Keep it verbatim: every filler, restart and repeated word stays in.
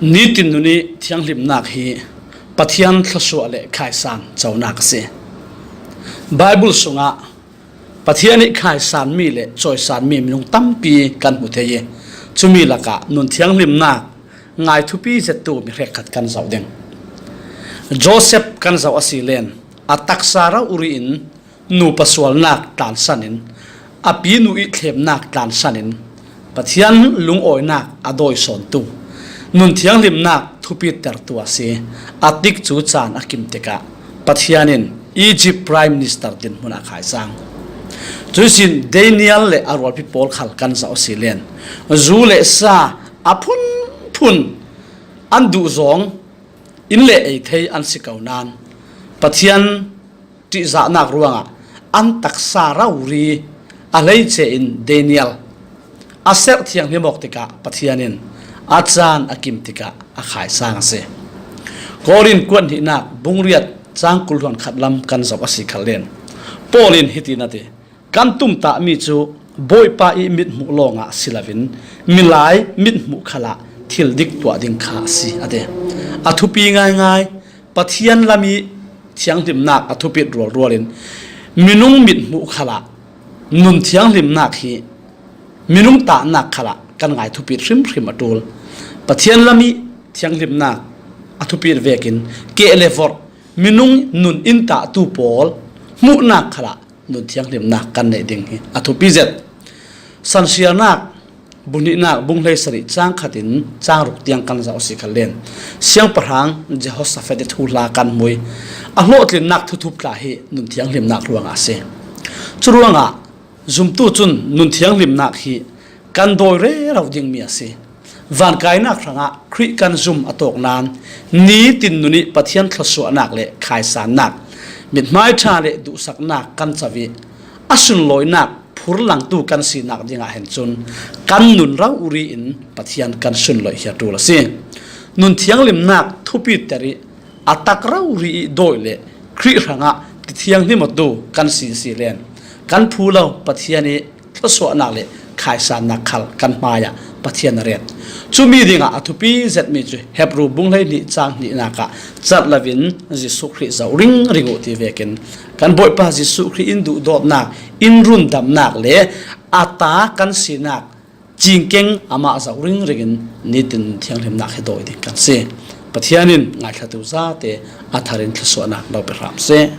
Nitin nuni thianghlimnak hi Pathian thluasuah le khaisan conak a si. Bible sungah Pathian ih khaisanmi le cawisanmi minung tampi kan hmu thei ih, cumi lakah nun thianghlimnak ngai thupi zettu mi hrekkhat kan zoh ding. Joseph kan zoh a si len, a taksa rori in nupa sualnak tlansan in, a pinu ih thlemnak tlansan in, Pathian lungawinak a dawisawntu, nun thianghlimnak thupitertu a si. A tikcu caan a kim tikah Pathian in Egypt Prime Minister dinhmun ah khaisang. Cuihsin Daniel le a rualpi pawl khal kan zoh a si len, zu le sa a phunphun an duh zawng in le ei thei an si ko nain Pathian ṭihzahnak ruangah an taksa rori a hleice in Daniel a serh thianghlim awk tikah Pathian in a caan a kim tikah a khaisang a si. Korin kuat hnihnak bung riat cang kul hluan khat lam kan zoh a si khal len, Paul in hitin a ti, kan tumtahmi cu Bawipa ih mithmuh lawngah si loin milai mithmuh khalah thil dik tuah ding kha a si, a ti. A thupi ngaingai. Pathian lam ih thianghlimnak a thupit rualrual in minung mithmuh khalah nun thianghlimnak hi minung tahnak khalah kan ngai thupit hrimhrim a ṭul. Pathian lam ih thianghlimnak a thupit vekin keh le vorh minung nun in tahtu pawl hmuhnak khalah nun thianghlimnak kan neih ding hi a thupi zet. Sansiarnak bung hnihnak bung hleisarih cang khat in cang ruk tiang kan zoh a si khal len, siangpahrang Jehoshaphat ih thuhla kan hmu ih a hlawhtlinnak thuthup tla hi nun thianghlimnak ruangah a si. Curuangah zumtu cun nun thianghlimnak hi kan dawi rero dingmi a si. Vankainak hrangah Khrih kan zum a tawk nain nitin nun ih Pathian thluasuahnak le khaisannak, mithmai ṭha le duhsaknak kan co ih a sunlawinak phurlangtu kan sinak dingah hin cun kan nun rori in Pathian kan sunlawih hi a ṭul a si. Nun thianghlimnak thupiter ih a tak rori ih dawi le Khrih hrangah ti thianghlim awtu kan si si len, kan phu lo Pathian ih thluasuahnak le khaisannak khal kan hmaiah Pathian a ret. Cumi dingah a thupi zetmi cu Hebru bung hleihnih cang hnihnak ah cat loin Jesuh Khrih zoh ringring uh ti vekin kan Bawipa Jesuh Khrih in duhdawtnak, in rundamnak le a ta kan sinak cingkeng amah zoh ringring in nitin thianghlimnak hi dawi ding kan si. Pathian in ngaithlatu zate a thar in thluasuahnak lo pe hram seh.